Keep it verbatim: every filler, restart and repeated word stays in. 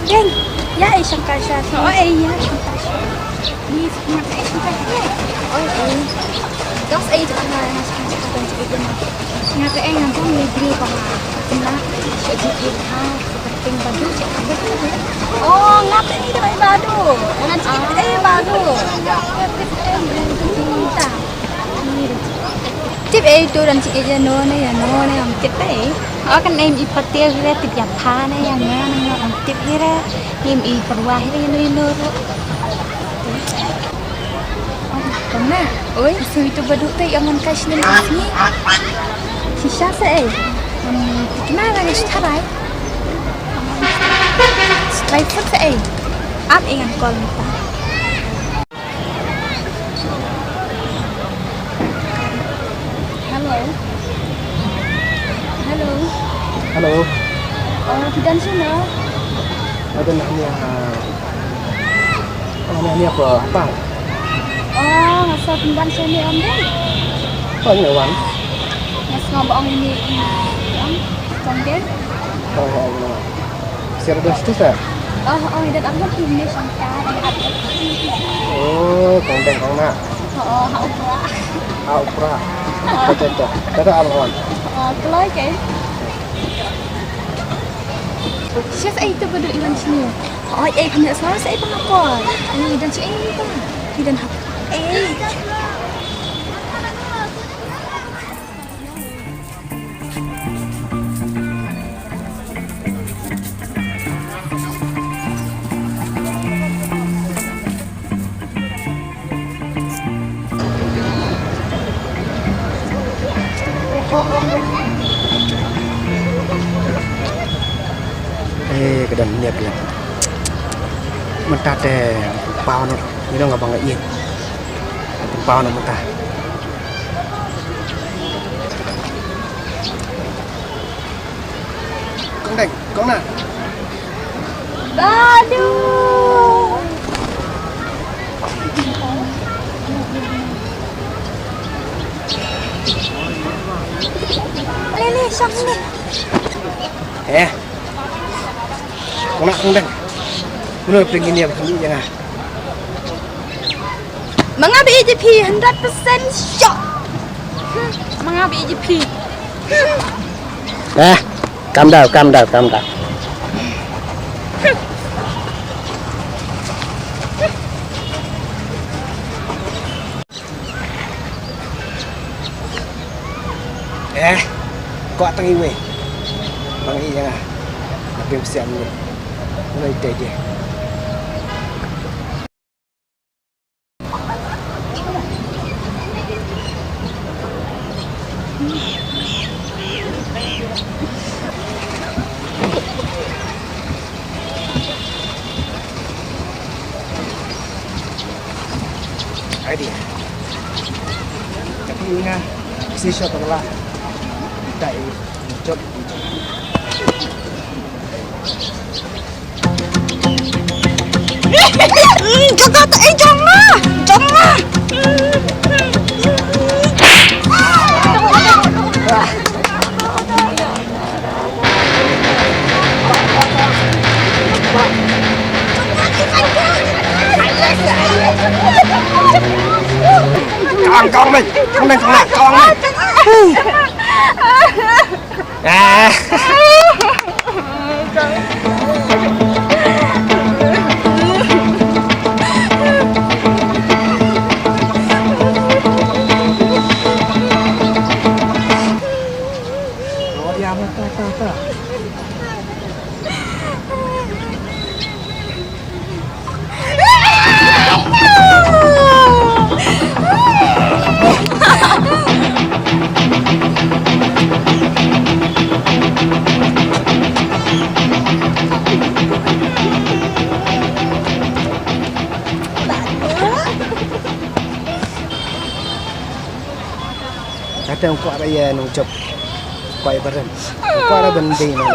Ken, ïa, eh, shongkai sha, sha. Oh, eh, ïa, shongkai sha. Ni, nga ta, eh, shongkai sha. Oh, eh. Dos, eh, tu, ah, nga, nga, nga, nga, nga, nga, nga ta, eh, nga jam ni bri ba nga. Nga, sha ji, eh, ha, ting badu, sha, badu, badu. Oh, nga ta, eh, ta, eh, badu. Nga ta, eh, badu. Tip, eh, tu, dan si, eh, ïa, no, ne, ïa, no, ne, ong tip, eh. Oh, kan em i patir hi re, tip ïa pha ne, ïa nga ne, ong tip hi re. Em i pyrwa hi re, ïa no, ïa no ruh. Kong Nah. Oi. Shu itu baduk te ïa mon kai snem sni. Shisha sa ei. Kina na ngi sitarai. Sitarai pun sa ei. Ap ïa ngan call mynta. Hello. Hello. Hello. Oh, phi don shano? Nga don hangne, ah, hangne, hangne ha Pang. Oh, nga sngew phi don shane ym dei? Oh, hangne wan. Nga sngew ba ong ine i ong Kong Deng. Oh, oh, oh. Sir Augustus, eh? Oh, oh, i don ap ngan phi ne shongkai, i don ap. Oh, Kong Deng, Kong Nah. Oh, oh, ha u Prah. Ha u Prah. Oh. Betul, betul. Betul, Kong Deng. Oh, kloi ke. Shisha sa ei tu baduk i wan shane. Oh, eh, kane sa sa ei pangakor. Ni don shi ei tu. Ni don hap. Eh. Eh, ka don niap ïa. Mynta te pau no, ni dong abang ïa. Pau no mynta. Kong Deng, Kong Nah. Badu. Lele, shong sini. Eh. Kong Nah, Kong Deng. Mano phi ngin ïa, phi ngin ïa nga. Ma nga ba ïeit ïa phi hundred percent sure. Ma nga ba ïeit ïa phi. Eh, calm down, calm down, calm down. Eh, kwah tang iwei. Bang i ïa nga. Nga pynsiam ïa. Nga ïa te je. Ai di. Tapi ingat, si shot pala. Dai, jot. Jom ma, eh, jom ma, jom ma. Kawang, kawang, mate. Kawang, kawang, kawang, mate. Ah. Kata ong kwah raya nong jop. Kwah ibaran. Kwah ra ban dei na.